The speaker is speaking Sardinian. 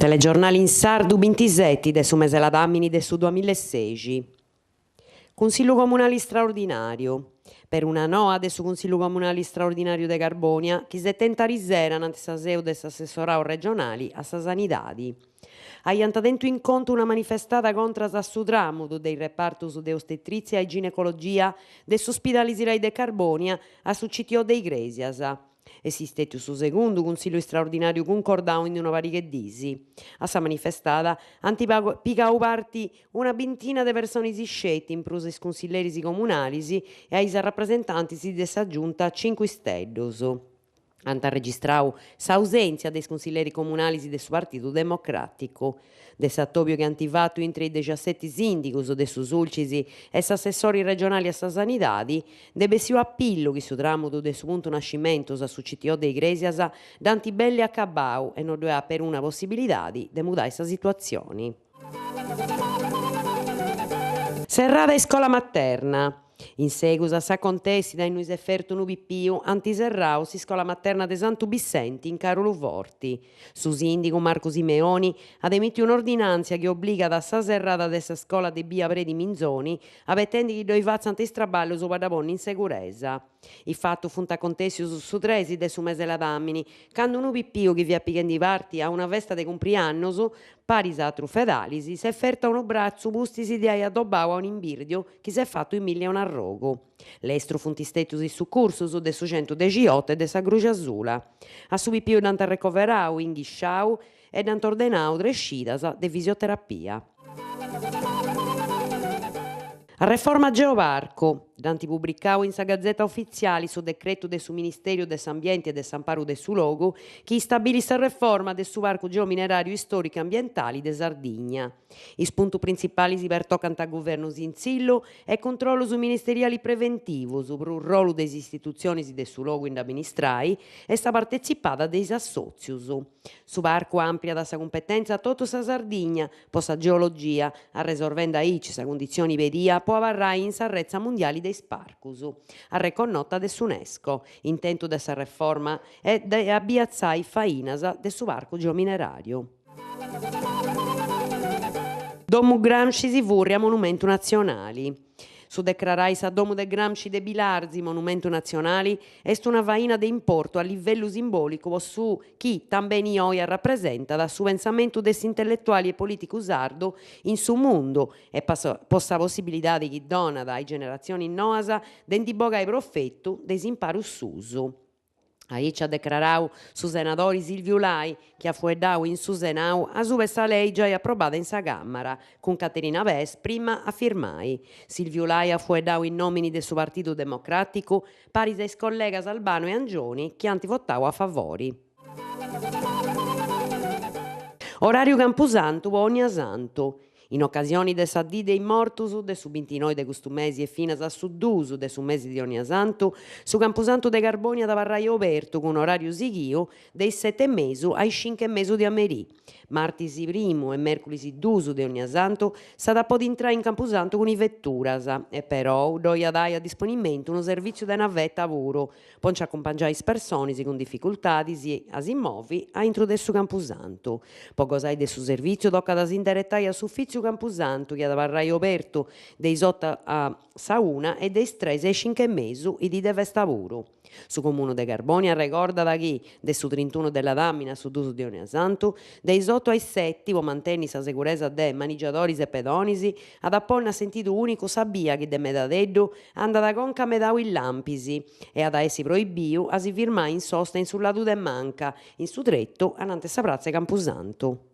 Telegiornali in sardu bintiseti de su mese ladàmini de su duamilla e sexi. Cunsillu comunali straordinàriu. Peruna noa de su Cunsillu comunali straordinàriu de Carbònia chi s'est tentu arisera ananti sa seu de s'assessorau regionali a sa Sanidadi. Aiant tentu in contu una manifestada contras a su tràmudu de is repartus de ostetrìtzia e ginecologia de su Spidali Sirai de Carbònia a su CTO de Igrèsias. Est istètiu su segundu cunsillu istraordinàriu cuncordau in una pariga 'e dis. A sa manifestada ant pigau parti una bintina de personis sceti, in prus a is cunsilleris comunalis e a is arrapresentantis de sa Giunta Cincu Isteddus. Ant arregistrau s'ausèntzia de is cunsilleris comunalis de su Partidu Democràticu. De s'atòbiu chi ant fatu intre is dexiaseti sìndigus de su Sulcis e s'assessori regionali a sa Sanidadi, nd'est bessiu a pillu chi su tràmudu de su puntu nascimentus a su CTO de Igrèsias dd'ant belli acabau e no ddoe at peruna possibilidadi de mudai sa situatzioni. Serrada iscola materna. In segus a s'acontèssida innui s'est fertu unu pipiu ant serrau s'iscola materna de Santu Bissenti in Caruluforti. Su sìndigu Marcu Simeoni at emìtiu un'ordinàntzia chi obligat a sa serrada de sa scola de bia Predi Minzoni abetendi chi ddoi fatzant is traballus po dda ponni in seguresa. Is fatus funt acontèssius su tresi de su mese ladàmini, candu unu pipiu chi fiat pighendi parti a una festa de cumpriannus, paris a atrus fedalis, s'est fertu a unu bratzu pustis de ai adobau a un'imbìrdiu chi s'est fatu in milli e un'arrogu. Lestru funt istètius is sucursus de su centudexiotu e de sa Gruxi Asula. A su pipiu dd'ant arrecoverau, inghisciau e dd'ant ordenau tres cidas de fisioterapia. Arreforma Geoparcu, Dd'ant publicau in sa Gazeta Ufitziali su decretu de su Ministèriu de s'Ambienti e de s'Amparu de su Logu chi istabilit sa reforma de su Parcu Geomineràriu Istòricu e Ambientali de Sardigna. Is puntus printzipalis pertocant a guvernu sintzillu e cuntrollus ministeriali preventivus, prus rolu de is istitutzionis de su logu in dd'amministrai e sa partetzipada de is assòtzius. Su parcu àmpliat sa cumpetèntzia a totu sa Sardigna po sa geologia, arresorvendi aici sa cunditzioni pedia po abarrai in s'arretza mundiali de is parcus, arreconnota de s'Unesco. Intentu de sa reforma est de abiatzai fainas de su parcu geomineràriu. Domu Gramsci si furriat monumentu natzionali. Su decrarai sa domu de Gramsci de Bilartzi monumentu natzionali est una faina de importu a livellu simbòlicu po su chi tambeni oi arrapresentat su pensamentu de s'intelletuali e polìticu sardu in su mundu e po sa possibilidadi chi donat a is generatzionis noas de ndi bogai profetu de is imparus suus. Aici at decrarau su senadori Silviu Lai, chi at fueddau in su Senau asuba 'e sa lei giai aprobada in sa Càmara, cun Caterina Pes prima a firmai. Silviu Lai at fueddau in nòmini de su Partidu Democràticu, paris a is collegas Albano e Angioni chi ant votau a favori. Oràriu Campusantu po Onniasantu. In ocasioni de sa Dì de is Mortus, de su bintinoi de custu mesi e finas a su dus de su mesi de Onniasantu, su Campusantu de Carbònia at abarrai obertu cun oràriu sighiu de is seti e mesu a is cincu e mesu de a merì. Martis primu e mèrculis dus de Onniasantu s'at a podi intrai in Campusantu cun is veturas e perou ddoi at ai a disponimentu unu servìtziu de naveta puru po nci acumpangiai is personis cun dificultadis a si movi a intru de su Campusantu. Po gosai de su servìtziu tocat a s'inderetai a s'ufìtziu Campusantu chi at abarrai obertu de is oto a sa una e de is tres a is cincu e mesu is dì de festa puru. Su Comunu de Carbònia arregordat chi, de su trintunu de ladàmini a su dus de onniasantu, de is oto a is seti, po mantenni sa seguresa de manigiadoris e pedonis, at a ponni a sentidu ùnicu sa bia chi de Medadeddu andat conca a Medau Is Lampis e at a essi proibiu a si firmai in sosta in su ladu de manca, in su tretu anante sa pratza 'e Campusantu.